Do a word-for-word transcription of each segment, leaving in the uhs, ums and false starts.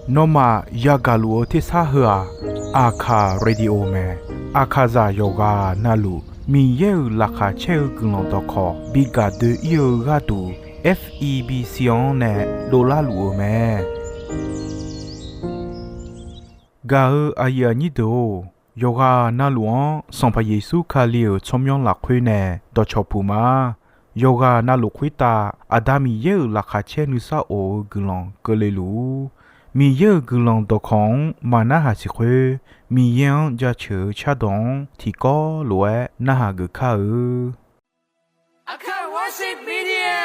Nawmaf yagaq luf-eu tersar heu-aq, Aqkaq Radio mae. Aqkaqzaq yawqghaq navluf Miqyaer-euq laqkhaq caer-eu guiqlanq dawqkawq bi gaq doe-ir-eu gharduq, F E B C-anr nae dovlar luf-eu mae. Gaq-eu aqyuif aqnyir deuq-or, yawqghaq navluf-anr Sanqpaq Yeqsur Kali-euq tsawrmyanr lafkhoer nae dawqcawq puq ma. Yawqghaq navluf khoertav Aqda Miqyaer-euq laqkhaq caer nuisar of-eu guiqlanq keuvle luf-ur. Miqyaer-euq guiqlanq dawqkawq-anr maqnarhaq siq khoer, Miqyaer-anr jaceuq-eu cardawq-anr tiqkawv lof-aer narhaq geuf kar-eu. Aqkaq Worship Media.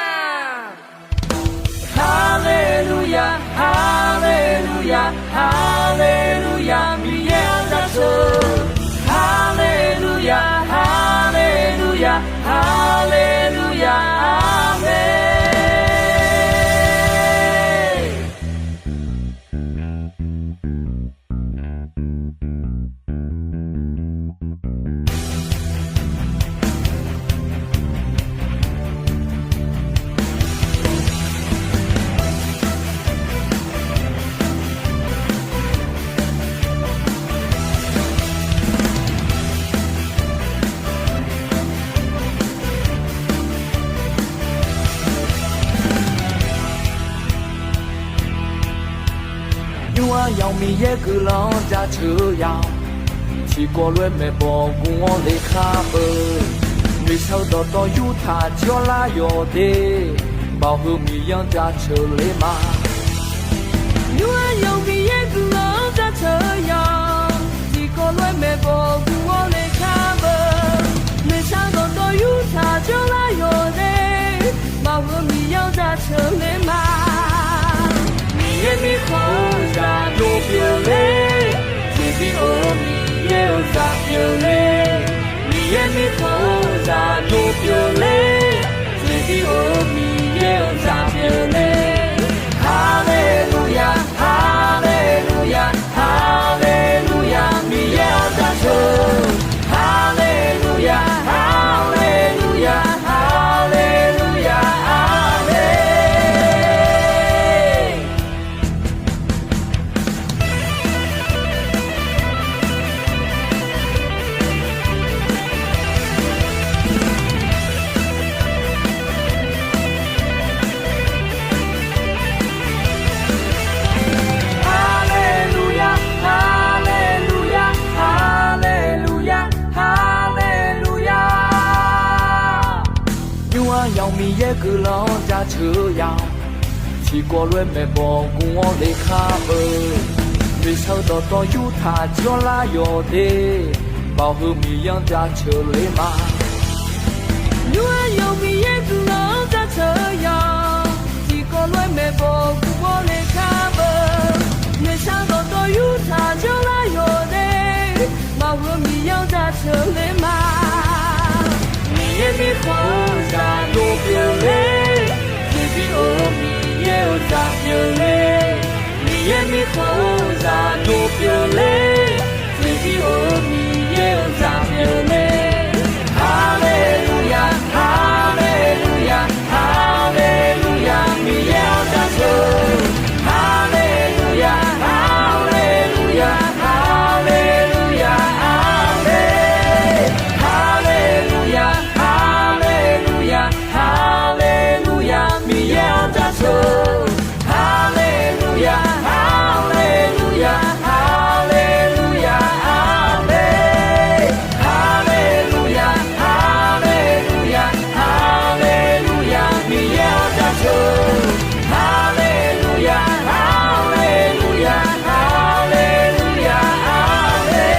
Haleluya, haleluya, haleluya, Miqyaer-anr jaceuq. Haleluya, haleluya, haleluya, aqmeq. Nymr-aer yamq Miqyaer guiqlanq-anr jaceuq-eu yamq, tiqkawv lof-aer maeqbawq guv-awr le khar beu. Noeqshaq-eu dawqtawv yurtaq jir-awr lar yawq de, baoq heu Miqyaer-anr jaceuq le ma. Nymr-aer yamq Miqyaer guiqlanq-anr jaceuq-eu yamq, tiqkawv lof-aer maeqbawq guv-awr le khar beu. Noeqshaq-eu dawqtawv yurtaq jir-awr lar yawq de, baoq heu Miqyaer-anr jaceuq le ma. Miqyaer mirkhanq-eu zaq dov pyeuf le, tiqbi of-eu Miqyaer-euq zaq pyeuf le. Miqyaer mirkhanq-eu zaq dov pyeuf le, tiqbi of-eu Miqyaer-euq zaq pyeuf le. Haleluya, haleluya, haleluya, Miqyaer-anr jaceuq. Haleluya, haleluya, haleluya, aqmeq. Haleluya, haleluya, haleluya, haleluya. Nymr-aer yamq Miqyaer guiqlanq-anr jaceuq-eu yamq, tiqkawv lof-aer maeqbawq guv-awr le khar beu. Noeqshaq-eu dawqtawv yurtaq jir-awr lar yawq de, baoq heu Miqyaer-anr jaceuq le ma. Nymr-aer yamq Miqyaer guiqlanq-anr jaceuq-eu yamq, tiqkawv lof-aer maeqbawq guv-awr le khar beu. Noeqshaq-eu dawqtawv yurtaq jir-awr lar yawq de, baoq heu Miqyaer-anr jaceuq le ma. Miqyaer mirkhanq-eu zaq dov pyeuf le, tiqbi of-eu Miqyaer-euq zaq pyeuf le. Miqyaer mirkhanq-eu zaq dov pyeuf le, tiqbi of-eu Miqyaer-euq zaq pyeuf le. Haleluya, haleluya, haleluya, Miqyaer-anr jaceuq. Haleluya, haleluya, haleluya, aqmeq. Haleluya, haleluya, haleluya, Miqyaer-anr jaceuq. Haleluya, haleluya, haleluya, aqmeq. Haleluya, haleluya, haleluya, Miqyaer-anr jaceuq. Haleluya, haleluya, haleluya, aqmeq.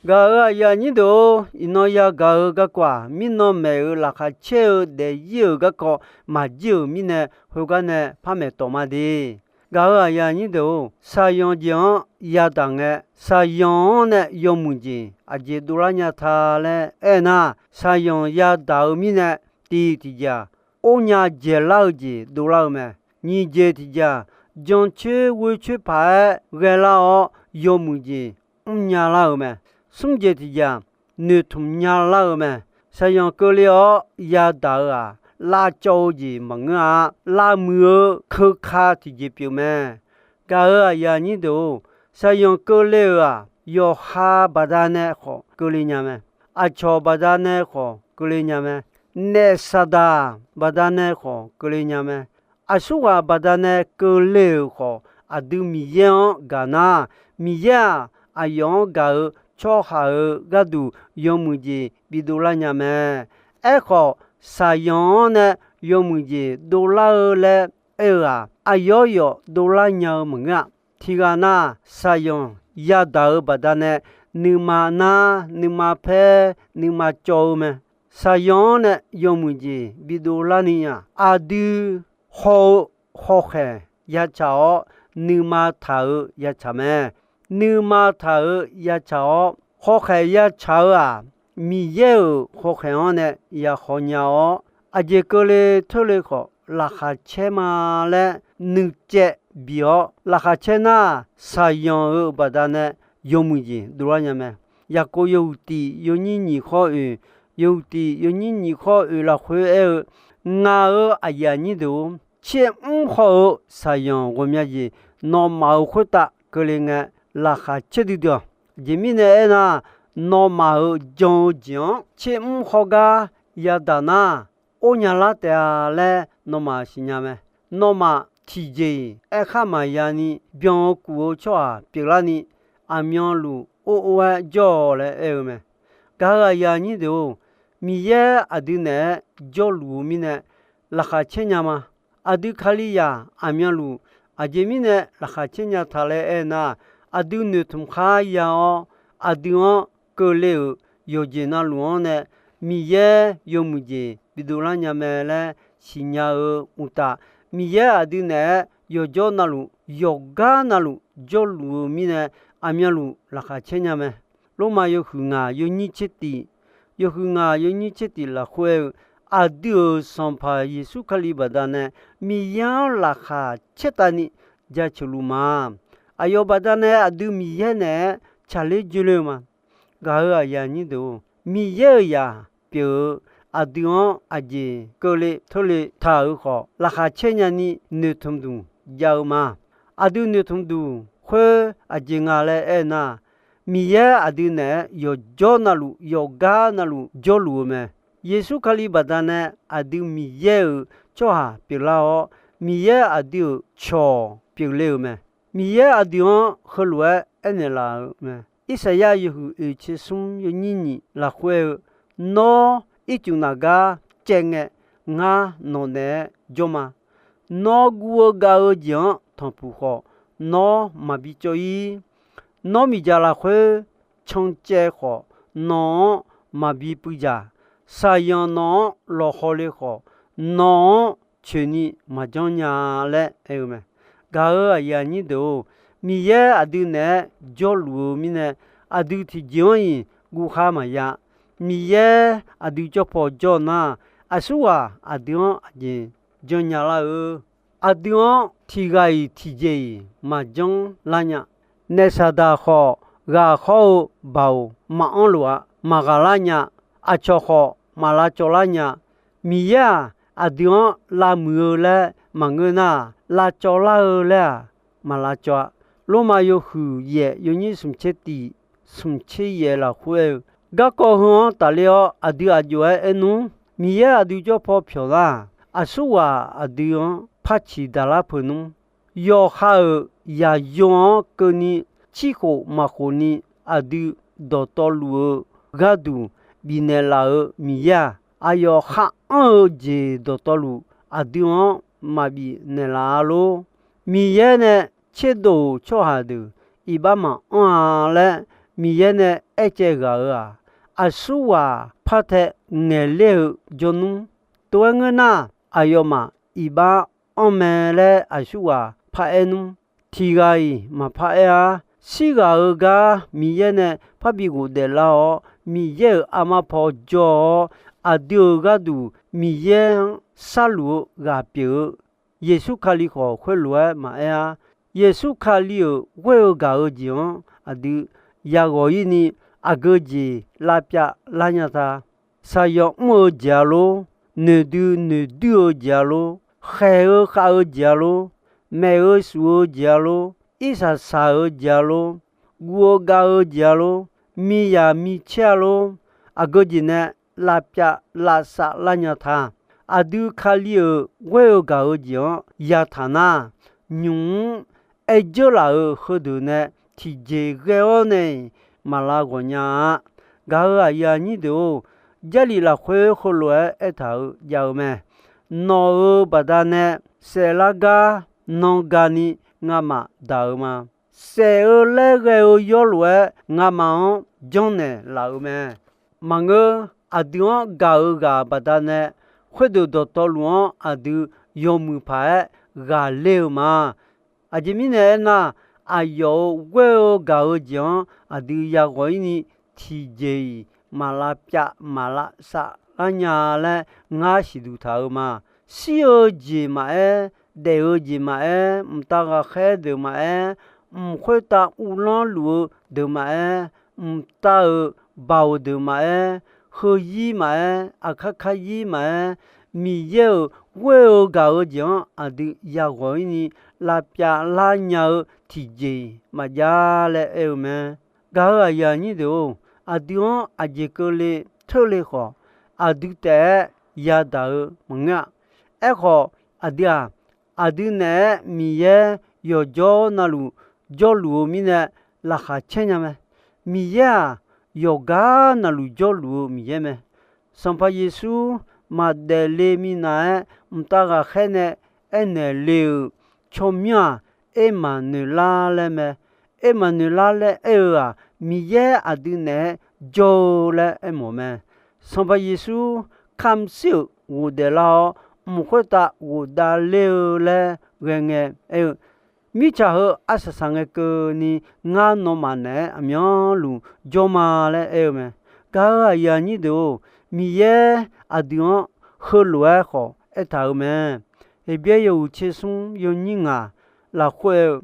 Gaq-euq aqyuif aqnyir deuq-or, iqnan yagaq-eu garkawv-aq, mirnan maeq-euq laqkhaq caer-eu daefzir-euq garkawv maqjir-euq mirnae, khoergar nae par maeq tawq ma de. Gaq-euq aqyuif aqnyir deuq-or, shaqyanq jeq-anr yadaq ngae, shaqyanq-anr nae yawmuiq jeq aqjeq dovlar nya ta laer aernar, shaqyanq yadaq-eu mirnae, tiq tiqjeq-aq, or nya dzaeqlar-eu jeq dovlar-eu mae. Nyiq jeq tiqjeq-aq, jancoer ghoecoer paq-aer ghaelar-awr yawmuiq jeq mrnya lar-eu mae. Smr jeq tiqjeq-aq, noeqtmq nya lar-eu mae. Shaqzanq keuvle-awr yadaq-eu-aq, lavcawv-eu jeq maqngeur-a. Lavmuiq-eu keuka tiqjeq pyeuf mae. Gaq-euq aqyuif aqnyir deuq-or, shaqzanq keuvle-euq-aq, yawqha baqdanae khawf keuvle nya mae. Aqcawq baqdanae khawf keuvle nya mae. Naef saqdaq baqdanae khawf keuvle nya mae. Aqsurghaq baqdanae keuvle-euq khawf, aqdui Miqyaer-anr gaq nar, Miqyaer-aq, aqyawf-anr gaq-eu tsawrhaq-euq gharduq yawmuiq jeq bidov lar nya mae. Aerkhawf, shaqzanq-anr nae yawmuiq jeq dovlar-eu laer aer-eu-aq, aqyawf yawf dovlar nya-eu maqngeur-a. Tiqghaq nar, shaqzanq yadaq-eu baqdanae nuima nar, nuima paer, nuima cawv-eu mae. Shaqzanq-anr nae yawmuiq jeq bidov larni-aq, aqdui haw-eu hawkhaeq yatsaq-awr, nuima taq-eu yatsaq mae. Nuima taq-eu yatsaq-awr, hawkhaeq yatsaq-eu-aq, Miqyaer-euq hawkhaeq-anr nae yahaw nya-awr, aqjeq keuvle teurle khawf laqkhaq caer ma laer nuicaev bif-awr laqkhaq caer nar, shaqzanq-euq baqdanae yawmuiq jeq dovlar nya mae. Yaqkov yawhuiq tiq yawnyir nyiq khawr oeq, yawhuiq tiq yawnyir nyiq khawr oeq lafkhoer aer-eu, Ngaq-euq aqyuif aqnyir deuq-or, tser mr haw-eu shaqzanq ghawqmya jeq nawmaf-euq khoertav keuvle ngae, laqkhaq caer duidui-awq. Aqjeq mirnae aernar, nawmaf-euq jan-eu jeq-anr tser mr haw gar yadaq nar, or nya lar taef-a laer nawmaf siqnya mae. Nawmaf tiqjeq-iq aerkhar maqya ni byan-eu kuf-eu tsawrhaq pyeuflarni, aqmyanluf or or-aer jawr-awq laer aer-eu mae. Gaq-euq aqyuif aqnyir deuq-or, Miqyaer aqdui naeq-aer jawrluf-eu mirnae laqkhaq caer nya ma. Aqdui Kalizaq aqmyanluf aqjeq mirnae laqkhaq caer nya taq laer aernar, aqdui noeqtmq khar ya-awr, aqdui-anr keuvle-euq yawqjeq navluf-anr nae Miqyaer yawmuiq jeq bidov lar nya mae laer siqnya-eu uqtaf, Miqyaer aqdui naeq-aer yawqjawr navluf, yawqgar navluf jawrluf-eu mirnae, aqmyanluf laqkhaq caer nya mae. Lormav yawhuiq ngaq yawnyir tser tiq, yawhuiq ngaq yawnyir tser tiq lafkhoer aer-eu, aqdui-euq Sanqpaq Yeqsur Kali baqdanae Miqyaer-anr laqkhaq caertavni jaceuq luf ma. Aqyawf baqdanae aqdui Miqyaer naeq-aer tsaqler joe le-eu ma. Gaq-euq aqyuif aqnyir deuq-or, Miqyaer-euq zaq pyeuf-eu aqdui-anr aqjeq keuvle teurle taq-euq khawf, laqkhaq caer nyani noeqtmq duq jav-eu ma. Aqdui noeqtmq duq khoer aqjeq nga laer aernar, Miqyaer aqdui naeq-aer yawqjawr navluf, yawqgar navluf jawrluf-eu mae. Yeqsur Kali baqdanae aqdui Miqyaer-euq tsawrhaq pyeuflar-awr, Miqyaer aqdui-euq cawq pyeufle-euq mae. Miqyaer aqdui-anr heulof-aer aernaeq laf-euq mae. Irsaqyar yawhuiq oeq tser smr yawnyir nyiq lafkhoer aer-eu, Nawr ircuf naq gar caev ngae, ngar nawq naeq-aer jawr ma. Nawr guv-eu gav-eu jeq-anr tanqpuq khawf, nawr maqbi cawv-ir. Nawr miqdzaq lafkhoer cancaev khawf, nawq-anr maqbi puivdzaq. Saqyanq nawq-anr lawqhaw le khawf, nawq-anr coeqni maqjanr nya laer aer-eu mae. Gaq-euq aqyuif aqnyir deuq-or, Miqyaer aqdui naeq-aer jawrluf-eu mirnae, aqdui tiqjeq-anr-iq guvkhar maqya. Miqyaer aqdui jawr paw jawr nar, aqsurghaq aqdui-anr aqjeq janrnya lar-eu. Aqdui-anr tiq ghaq-iq tiqjeq-iq maqjanr lar nya. Naef saqdaq khawf, ghaq hawr-eu baoq maqanr lof-a, maqghaq lar nya. Aqcawq khawf, maq lavcawv lar nya. Miqyaer-aq, aqdui-anr lavmuiq-eu laer maqngeur nar, lavcawv lar-eu laer-aq, maq lavcawv-a. Lormav yawhuiq yaef yawnyir smq tser tiq, smq tser yaef lafkhoer aer-eu, Garkawv heu-anr tafler-awr, aqdui aq jov-aer aer nmr. Miqyaer aqdui jawr paw pyawq lar, aqsurghaq aqdui-anr par ciq daqlar peuq nmr. Yawqha-euq yaqyo-anr keuvni cirkhof maqkhofni aqdui dawqtawvluf-eu gharduq bifnaeq laf-euq Miqyaer-aq, aqyawf khar anr-eu jeq dawqtawvluf aqdui-anr maqbif naeqlaf-a lor. Miqyaer nae tserdov-euq tsawrhaq deuq iqbax maqanr-a laer Miqyaer nae aercaev ghaq-euq-aq, aqsurghaq par tae ngaeqler-eu jawr nmr. Tov-aer ngeur nar, aqyawfmaf iqbax anr mae laer aqsurghaq par aer nmr. Tiq ghaq-iq maqpar aer-ar. Shir ghaq-eu gar Miqyaer nae parbi ghofdaef lar-awr, Miqyaer-euq armar paw jawr-awr, aqdui-euq gharduq Miqyaer-anr sharluf-eu ghaq pyeuf-eu Yeqsur Kali khawf khoerlof-aer maqaer-ar. Yeqsur Kali-euq ghoer-eu gaq-eu jeq-anr aqdui yaghawq-ir ni aqgeu jeq lavpyav lar nya ta. shaqyawf mr-eu jeq-a lor, noeqdui noeqdui-eu jeq-a lor, khaeq-eu khav-eu jeq-a lor, maef-eu shuf-eu jeq-a lor, irsaq saq-eu jeq-a lor, guv-eu gav-eu jeq-a lor, miyaq micaer-a lor, aqgeu jeq nae lavpyav lavsav lar nya ta. Aqdui Kali-euq ghoer-eu gaq-eu jeq-anr yataq nar, nymq mr aer dzeur laf-euq heudeuq nae tiqjeq ghae-awr nae-iq maqlav ghawq nya-a. Gaq-euq aqyuif aqnyir deuq-or, Jarlif lafkhoer heulof-aer aertaq-eu jav-eu mae. Nawq-euq baqdanae saeflar gar nan gani ngamaf daq-eu ma. Saef-eu laer ghae-eu yawr lof-aer ngamaf-anr janrnaeq laf-eu mae. Maqngeur, aqdui-anr gaq-eu ghaq baqdanae, khoerdeuq dawqtawvluf-anr aqdui yawmuiq paq-aer ghaqler-eu ma. Aqjeq mirnae aernar, aqyawf-euq ghoer-eu gaq-eu jeq-anr aqdui yaghawq-ir ni tiqjeq-iq maqlav pyav maqlav saflar nya laer ngar siqduq taq-eu ma. Shir-eu jeq maqaer, daef-eu jeq maqaer, mqtav ghaqkhaer deuq maqaer, mq khoertav uvlanr luf-eu deuq maqaer, mqtav-euq baoq deuq maqaer, heuzir maqaer, aqkar karzir maqaer, Miqyaer-euq ghoer-eu gaq-eu jeq-anr aqdui yaghawq-ir ni lavpyav lar nya-eu tiqjeq-iq maqjav laer aer-eu mae. Gaq-euq aqyuif aqnyir deuq-or, aqdui-anr aqjeq keuvle teurle khawf, aqdui taef-aer yadaq-eu maqngeur-a. Aerkhawf, aqdui-aq, aqdui naeq-aer Miqyaer yawqjawr navluf jawrluf-eu mirnae laqkhaq caer nya mae. Miqyaer-aq, yawqgar navluf jawrluf-eu Miqyaer mae. Sanqpaq Yeqsur maqdaef le minav-aer mqtav ghaqkhaer nae aernaeq le-euq tsawrmyanr-aq, Ermaqnoeqlar laer mae. Ermaqnoeqlar laer aer-eu-aq, Miqyaer aqdui naeq-aer jawr-eu laer aermawf mae. Sanqpaq Yeqsur kamq shir-euq ghofdaef lar-awr, mq khoertav ghofdav ler-eu laer ghae ngae aer-eu, mirtsaq heu arsaq saq ngae keuvni ngar nawmaf naeq-aer aqmyanluf jawr ma laer aer-eu mae. Gaq-euq aqyuif aqnyir deuq-or, Miqyaer aqdui-anr heulof-aer khawf aertaq-eu mae. Heqbyaer yawhuiq tser smr yawnyir ngaq lafkhoer aer-eu,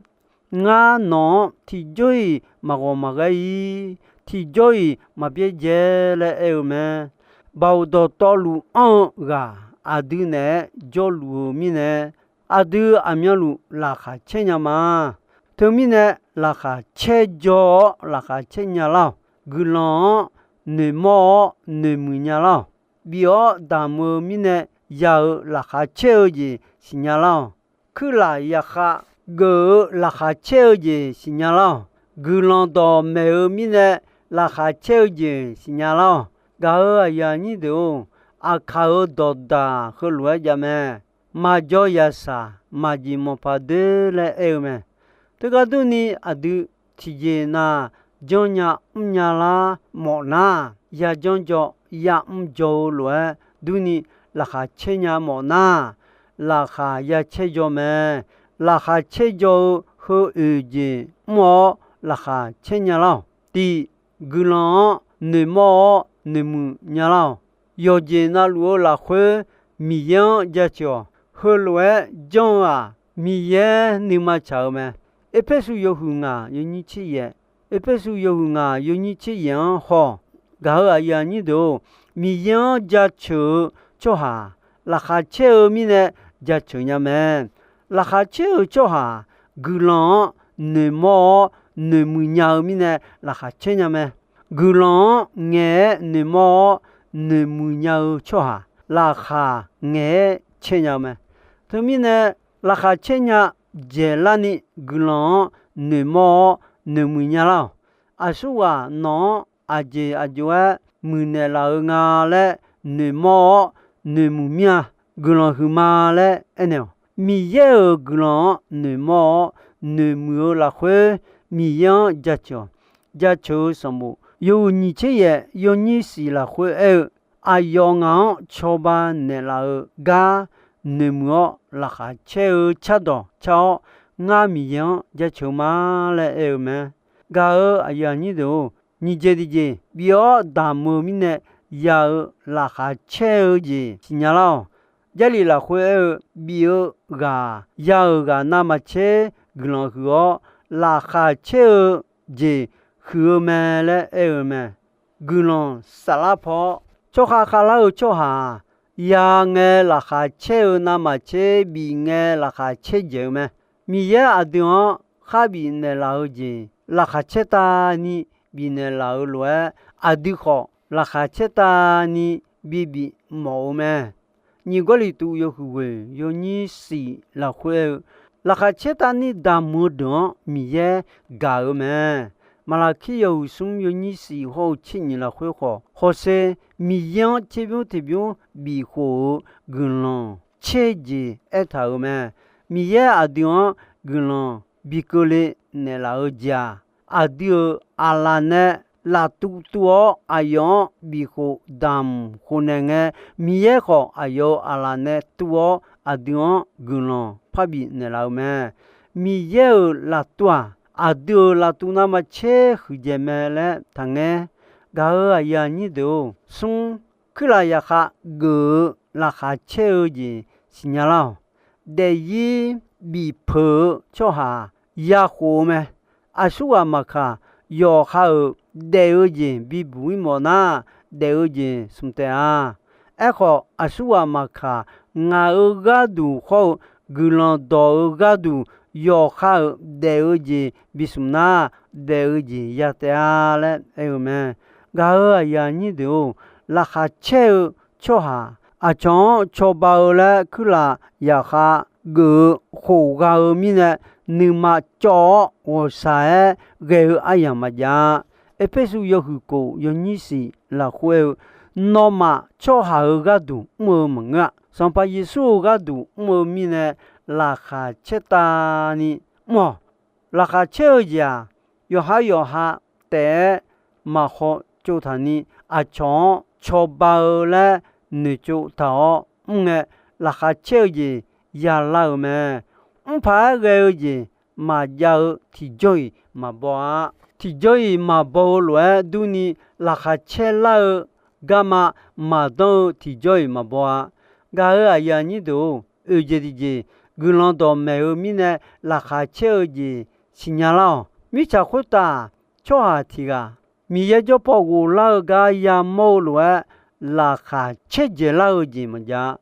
Ngar nawq-anr tiqjawr-iq maqghawq maqghaer-ir, tiqjawr-iq maqbyaerdzae laer aer-eu mae. Baoq dawqtawvluf anr-eu ghaq aqdui naeq-aer jawrluf-eu mirnae, aqdui aqmyanluf laqkhaq caer nya ma. Teumirnae, laqkhaq caer jawr-awr laqkhaq caer nya lar-awq. Guiqlanq-anr noeqmawr-awr noeqmuiq nya lar-awq. Bif-awr damq-eu mirnae ya-euq laqkhaq caer-eu jeq siqnya lar-awq. Kuirlaf yaqkhav geuf-eu laqkhaq caer-eu jeq siqnya lar-awq. Guiqlanq dawqmaeq-eu mirnae laqkhaq caer-eu jeq siqnya lar-awq. Gaq-euq aqyuif aqnyir deuq-or, aqkaq-euq dawqdaq heulof-aer jav mae. Maqjaw yasaq, maqjeq mawqpaq doer laer aer-eu mae. Teugar durni aqdui tiqjeq nav janrnya mrnya lar mawf nar, yajanr jaw yamr jaw-eu lof-aer durni laqkhaq caer nya mawf nar, laqkhaq ya caer jaw mae. Laqkhaq caer jaw-eu heu oeq jeq mr-awr laqkhaq caer nya lar-awq. Tiq, guiqlanq-anr noeqmawr-awr noeqmuiq nya lar-awq. Yawqjeq navluf-eu lafkhoer Miqyaer-anr jaceuq-awq. Heulof-aer janr-eu-aq, Miqyaer nuima tsaq-eu mae. Erpersu yawhuiq ngaq yawnyir tser yaef, Erpersu yawhuiq ngaq yawnyir tser yaef-anr haw-awq. Gaq-euq aqyuif aqnyir deuq-or, Miqyaer-anr jaceuq-eu tsawrhaq laqkhaq caer-eu mirnae jaceuq nya mae. Laqkhaq caer-eu tsawrhaq guiqlanq-anr noeqmawr-awr noeqmuiq nya-eu mirnae laqkhaq caer nya mae. Guiqlanq-anr ngaeq-aer noeqmawr-awr noeqmuiq nya-eu tsawrhaq laqkhaq ngaeq-aer caer nya-eu mae. Teumirnae, laqkhaq caer nya dzaeqlarni guiqlanq-anr noeqmawr-awr noeqmuiq nya lar-awq. Aqsurghaq nawq-anr aqjeq aqjox-aer muiqnaeq laf-eu nga laer noeqmawr-awr noeqmuiq mir-a. Guiqlanq huiqma laer aernaeq-awq. Miqyaer-euq guiqlanq-anr noeqmawr-awr noeqmuiq-eu lafkhoer Miqyaer-anr jaceuq-awq. Jaceuq-eu sanqbof yawhuiq nyiq tser yaef yawnyir siq lafkhoer aer-eu, aqyawf ngaq-anr cawba naeqlaf-eu gar noeqmuiq-awr laqkhaq caer-eu cardawq car-awr, ngar Miqyaer-anr jaceuq ma laer aer-eu mae. Gaq-euq aqyuif aqnyir deuq-or, nyiq jeq tiqjeq bif-awr damq-eu mirnae ya-eu laqkhaq caer-eu jeq siqnya lar-awq. Jarlif lafkhoer aer-eu, bif-eu ghaq ya-euq ghaq navmaqtser guiqlanq huiq-awr, laqkhaq caer-eu jeq huiq-eu mae laer aer-eu mae. Guiqlanq saflar paw-awr, Tsawrkhav khavlar-eu tsawrhaq-aq, ya ngae laqkhaq caer-eu navmaqtser bif ngae laqkhaq caerdzaeq-eu mae. Miqyaer aqdui-anr khar bifnaeq laf-eu jeq laqkhaq caertavni bifnaeq laf-eu lof-aer, aqdui khawf laqkhaq caertavni bi bif mawf-eu mae. Nyiq Gawrliqtu yawhuiq ghoeq yawnyir shif lafkhoer aer-eu, laqkhaq caertavni damq-eu deuq-anr Miqyaer gaq-eu mae. Maqlaqkir yawhuiq smr yawnyir shif hawr-eu tser nyiq lafkhoer khawf, hawsher Miqyaer-anr tserbymr tiqbymr bifkhof-eu guiqlanq caerjeq aertaq-euq mae. Miqyaer aqdui-anr guiqlanq bi keuvle naeqlaf-eu jeq-aq, aqdui-euq aqlaf nae laftuv tuv-awr aqyawf-anr bifkhof damq khof naeq ngae, Miqyaer khawf aqyawf-euq aqlaf nae tuv-awr aqdui-anr guiqlanq parbi naeqlaf-eu mae. Miqyaer-euq laftuv-aq, aqdui-euq laftuv navmaqtser huiqdzaeq mae laer taqngaer. Gaq-euq aqyuif aqnyir deuq-or, smr kuirlaf yaqkhav geuf-eu laqkhaq caer-eu jeq siqnya lar-awq. Daefzir bifpeuq-eu tsawrhaq-aq, yakhof-eu mae. Aqsurghaq maqkaq, yawqha-euq daef-eu jeq bibuq-ir mawf nar, daef-eu jeq smq taef-a. Aerkhawf, aqsurghaq maqkaq, ngaq-euq gharduq hawr-eu guiqlanq dawq-eu gharduq, yawqha-euq daef-eu jeq bismq nar, daef-eu jeq ya taef-a laer aer-eu mae. Gaq-euq aqyuif aqnyir deuq-or, laqkhaq caer-eu tsawrhaq aqcawq-anr cawba-eu laer kuirlaf yaqkhav geuf-eu khofgha-eu mirnae, nuima cawv-awr ghawqshaq-aer ghae-eu aryamq maqjav-a. Erpersu yawhuiq kof yawnyir shif lafkhoer aer-eu, nawmaf tsawrhaq-euq gharduq mr-eu maqngeur-a. Sanqpaq Yeqsur-euq gharduq mr-eu mirnae, laqkhaq caertavni mr-awq. Laqkhaq caer-eu jeq-aq, yawqha yawqha taef-aer maqhaw tsovtaq ni, aqcawq-anr cawba-eu laer noeqtsov taq-awr mr ngae, laqkhaq caer-eu jeq yalar-euq mae. Mrpaq-aer ghae-eu jeq maqjav-eu tiqjawr-iq maqbaw-a. Tiqjawr-iq maqbaw-eu lof-aer durni, laqkhaq caer lar-eu garma maqdanr-eu tiqjawr-iq maqbaw-a. Gaq-euq aqyuif aqnyir deuq-or, oeqjeq tiqjeq guiqlanq dawqmaeq-eu mirnae laqkhaq caer-eu jeq siqnya lar-awq. Mirtsaq khoertav-aq, tsawrhaq tiq ghaq Miqyaer jawrpaw ghoflar-eu gar yamawr-eu lof-aer laqkhaq caerdzaeq lar-eu jeq maqjav-a.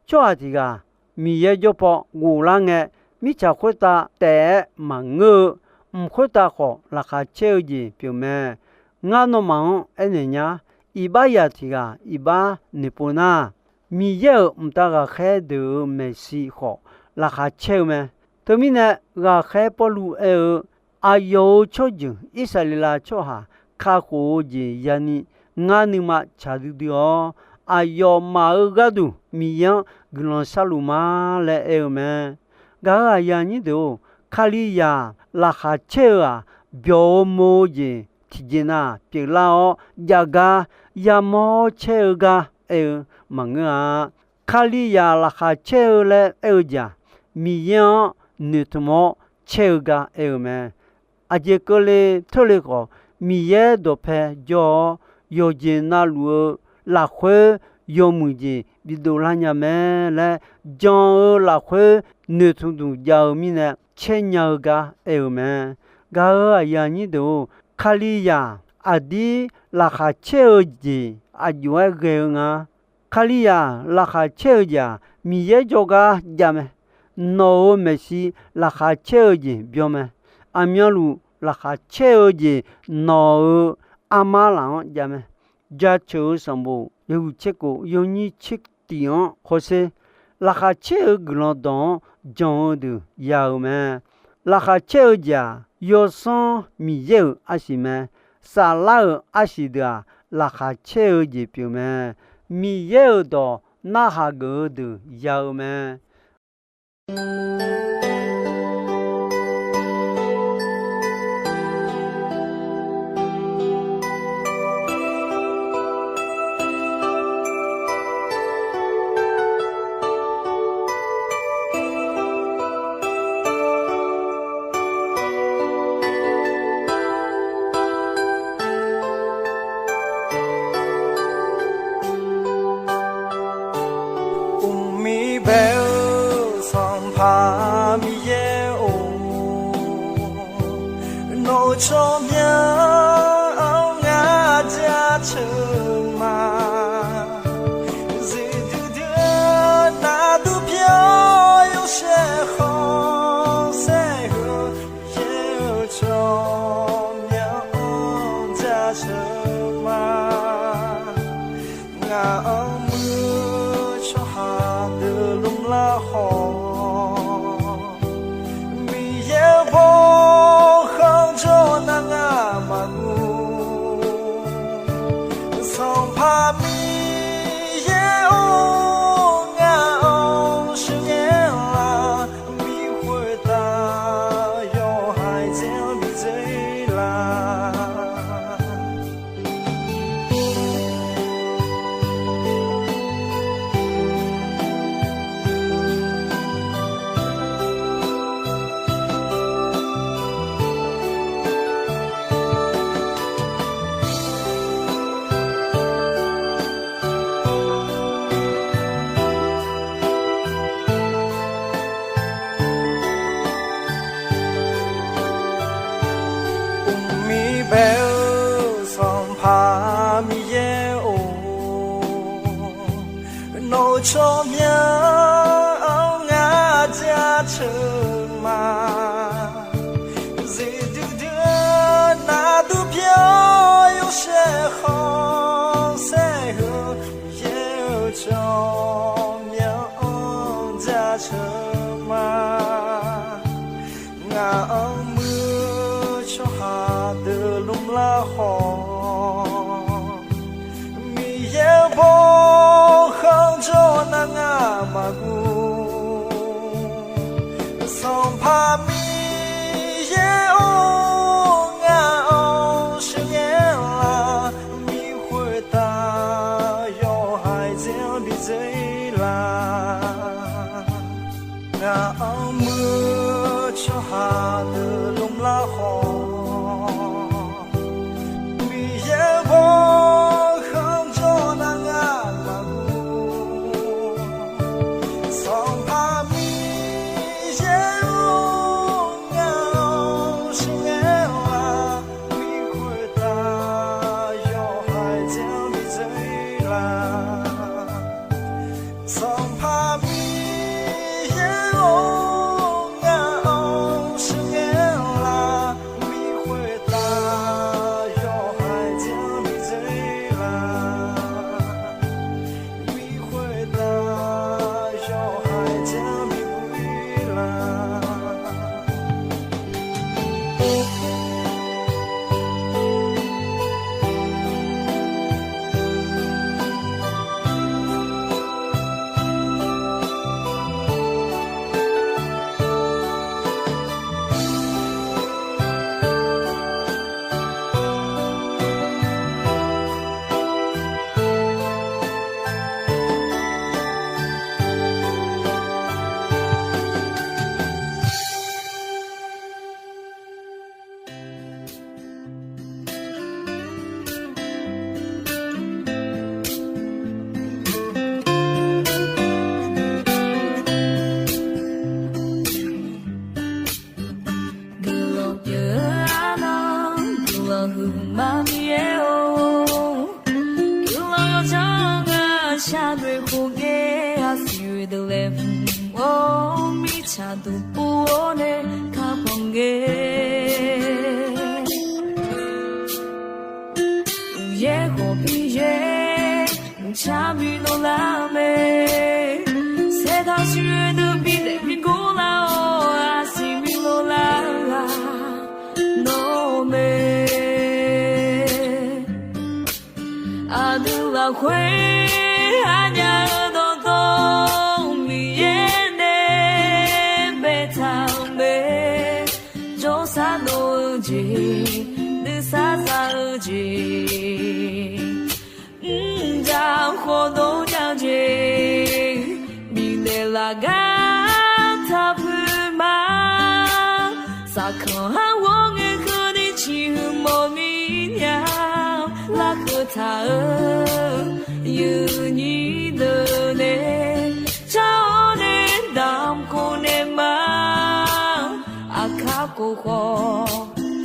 Tsawrhaq tiq ghaq Miqyaer jawrpaw ghoflar ngae, mirtsaq khoertav taef-aer maqngeur-eu, mq khoertav khawf laqkhaq caer-eu jeq pyeufmae. Ngar nawmaf-anr aernaeq nya, iqbax zaq tiq ghaq iqbax noeqpov nar, Miqyaer-euq mqtav ghaqkhaer deuq-euq maeqshi khawf laqkhaq caer-eu mae. Teumirnae, ghaqkhaer Pawrluv aer-eu, aqyawf-euq tsawrjeuq Irsaqleqlav tsawrhaq kakhof-eu jeq yani ngar nuima tsaq duidui-awr, aqyawfmaf-euq gharduq Miqyaer-anr guiqlanq sharluf ma laer aer-eu mae. Gaq-euq aqyuif aqnyir deuq-or, Kalizaq laqkhaq caer-eu-aq, byawq-eu mo-eu jeq tiqjeq nav pyeuflar-awr, jav gar yamawr caer-eu gar aer-eu maqngeur-a. Kalizaq laqkhaq caer-eu laer aer-eu jeq-aq, Miqyaer-anr noeqtmq-awr caer-eu gar aer-eu mae. Aqjeq keuvle teurle khawf, Miqyaer dawqpae jawr-awr, yawqjeq navluf-eu lafkhoer yawmuiq jeq bidov lar nya mae laer, jan-eu lafkhoer noeqtmq duq jav-eu mirnae caer nya-eu gar aer-eu mae. Gaq-euq aqyuif aqnyir deuq-or, Kalizaq aqdir laqkhaq caer-eu jeq aqjox-aer ghae-eu nga. Kalizaq laqkhaq caer-eu jeq-aq, Miqyaer jawrgar jav mae. Nawq-euq maeqshi laqkhaq caer-eu jeq byan mae. Aqmyanluf laqkhaq caer-eu jeq nawq-euq armar laf-anr jav mae. Jaceuq-eu sanqbof yawhuiq tser kof yawnyir tser tiq-anr hawsher, laqkhaq caer-eu guiqlanq dawq-anr jan-eu deuq ya-eu mae. Laqkhaq caer-eu jeq-aq, Yawsanr Miqyaer-euq arsiq mae. Saflar-euq arsiq deuq-aq, laqkhaq caer-eu jeq pyeuf mae. Miqyaer-euq dawq narhaq geuf-eu deuq ya-eu mae. Uqmir bae-eu Sanqpaq Miqyaer-or, nawq-euq tsawrmyanr-anr ngar jaceuq ma. Ngaq-anr muir tsawrhaq deuq lmrlar khawf, Miqyaer-eu bawkhanr jawr nar ngar maqguv. Sanqpaq Miqyaer-or, ngaq-anr sheuqghae laf, bi khoertav yawhaiq dzae-anr bi dzoer laf. Uqmir bae-eu Sanqpaq Miqyaer-or, nawq-euq tsawrmyanr-anr ngar jaceuq ma. Zeqdui dui-eu navduq pyeuf-awr yawshaef khanqsaer heu, Miqyaer-euq tsawrmyanr-anr jaceuq ma. Ngaq-anr muir tsawrhaq deuq lmrlar khawf, Miqyaer-eu bawkhanr jawr nar ngar maqguv. Sanqpaq Miqyaer-or, ngaq-anr sheuqghae laf, bi khoertav yawhaiq dzae-anr bi dzoer laf. Ngaq-anr muir tsawrhaq deuq lmrlar khawf, Miqyaer-eu bawkhanr jawr nar ngar maqguv. Sanqpaq Miqyaer-or, ngaq-anr sheuqghae laf, bi khoertav yawhaiq dzae-anr bi dzoer laf. Sanqpaq Miqyaer-or, ngaq-anr sheuqghae laf, bi khoertav yawhaiq dzae-anr bi dzoer laf. Bi khoertav yawhaiq dzae-anr bi dzoer laf. Guiqlanq pyeuf-eu arnan, guiqlanq huiqma Miqyaer-or, guiqlanq yawdzanr-anr ngar shar noeq khof ngae, arsiq oe deuq laeqhmq-awr mirtsaq duq pov-awr nae kakhanq ngae. Uqyaer khawf bi yaer, mqcar bi dovlar mae. Saertaq siq oe deuq bi daef bi gor lar-awr, arsiq bi dovlar-eu ghaq nawr mae. Aqdui lafkhoer arnya-eu dawqtawv Miqyaer nae baetaq-euq mae. Jawrsar dov-eu jeq, nuisar za-eu jeq, mrjaq khawf dov jav-eu jeq, bifnaeq laf gar taq puiq ma. Saqkanq har ghawr ngae keuvni ciqhuiq mawf mir nya, larkeuv taq-eu yawnyir deuq nae car-awr nae damq khof naeq ma. Aqkar khof khawf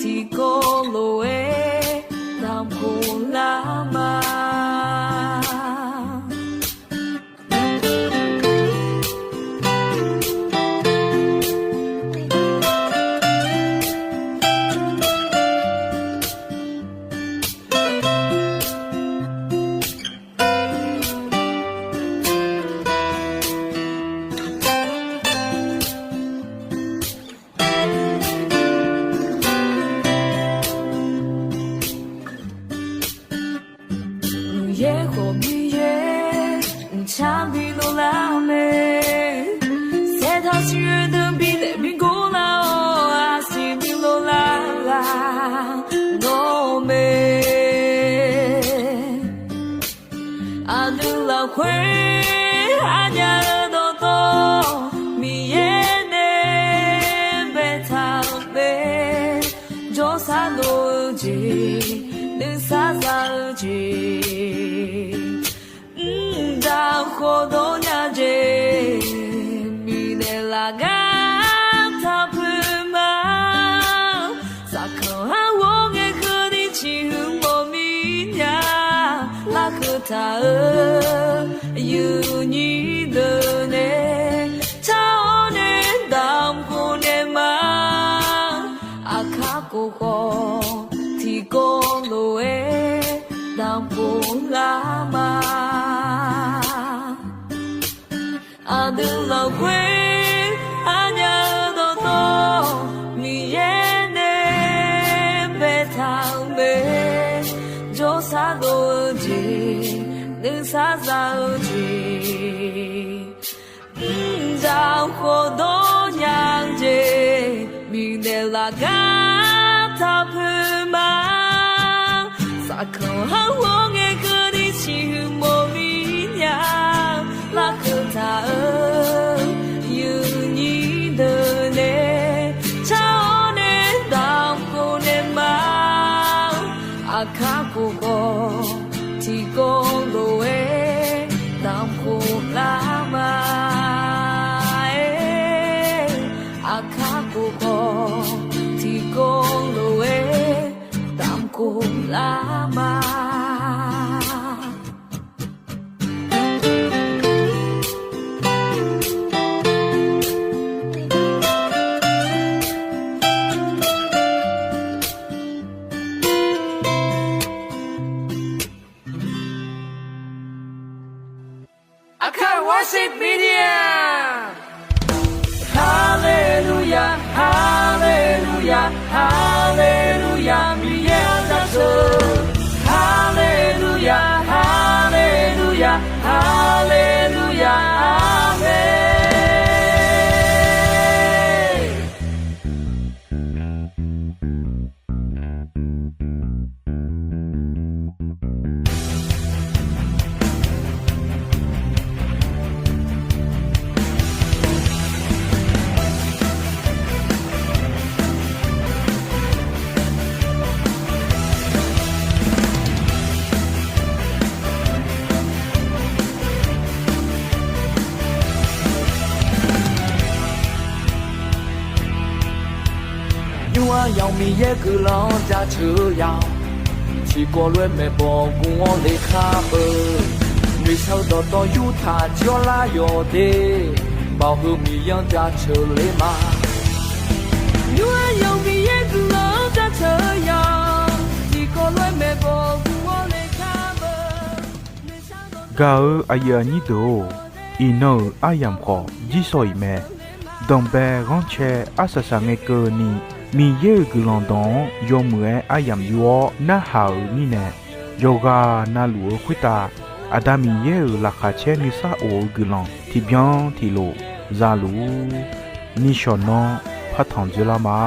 tiqkawv lof-aer damq khof lar ma. Arnya-eu dawqtawv Miqyaer nae baetaq-euq mae. Jawrsar dov-eu jeq, nuisar za-eu jeq, mr damq khofdov nya jeq, bifnaeq laf gar taq poeq ma. Saqkanq-anr ghawr ngae keuvni ciqhuiq mawf mir nya. Larkeuv taq-eu yuifnyir deuq nae car-awr nae damq khof naeq ma. Aqkar khof khawf tiqkawv lof-aer damq khof lar ma. Aqdui lafkhoer arnya-eu dawqtawv Miqyaer nae baetaq-euq mae. Jawrsar dov-eu jeq, nuisar za-eu jeq, mr damq khofdov nya-eu jeq, bifnaeq laf gar taq poeq ma. Saqkanq-anr ghawr ngae keuvni ciqhuiq mawf mir nya. Larkeuv taq-eu yuifnyir deuq nae car-awr nae damq khof naeq ma. Aqkar khof khawf tiqkawv lof-aer damq khof lar ma. Aqkar khof khawf tiqkawv lof-aer damq khof lar ma. Aqkar Worship Media. Haleluya, haleluya, haleluya, Miqyaer-anr jaceuq. Haleluya, haleluya, haleluya, aqmeq. Nymr-aer yamq Miqyaer guiqlanq-anr jaceuq-eu ya-awq. Tiqkawv lof-aer maeqbawq guv-awr le kar beu. Noeqshaq-eu dawqtawv yurtaq jir-awr lar yawq de. Baoq heu Miqyaer-anr jaceuq le ma. Nymr-aer yamq Miqyaer guiqlanq-anr jaceuq-eu ya-awq. Tiqkawv lof-aer maeqbawq guv-awr le kar beu. Gaq-eu aqyuif aqnyir deuq-or, iqnan-euq aryamq khawf jirsawq iq mae. Danqbae ghanrcae arsaq saqngae keuvni, Miqyaer-euq guiqlanq dawq-anr yawmuiq-aer aryamq yur-awr narhaq-euq mirnae, yawqghaq navluf-eu khoertav Aqda Miqyaer-euq laqkhaq caer nuisar of-eu guiqlanq tiqbyan tiqlof zaluf-ur. Nishawq nanr partanq dzoerlar ma.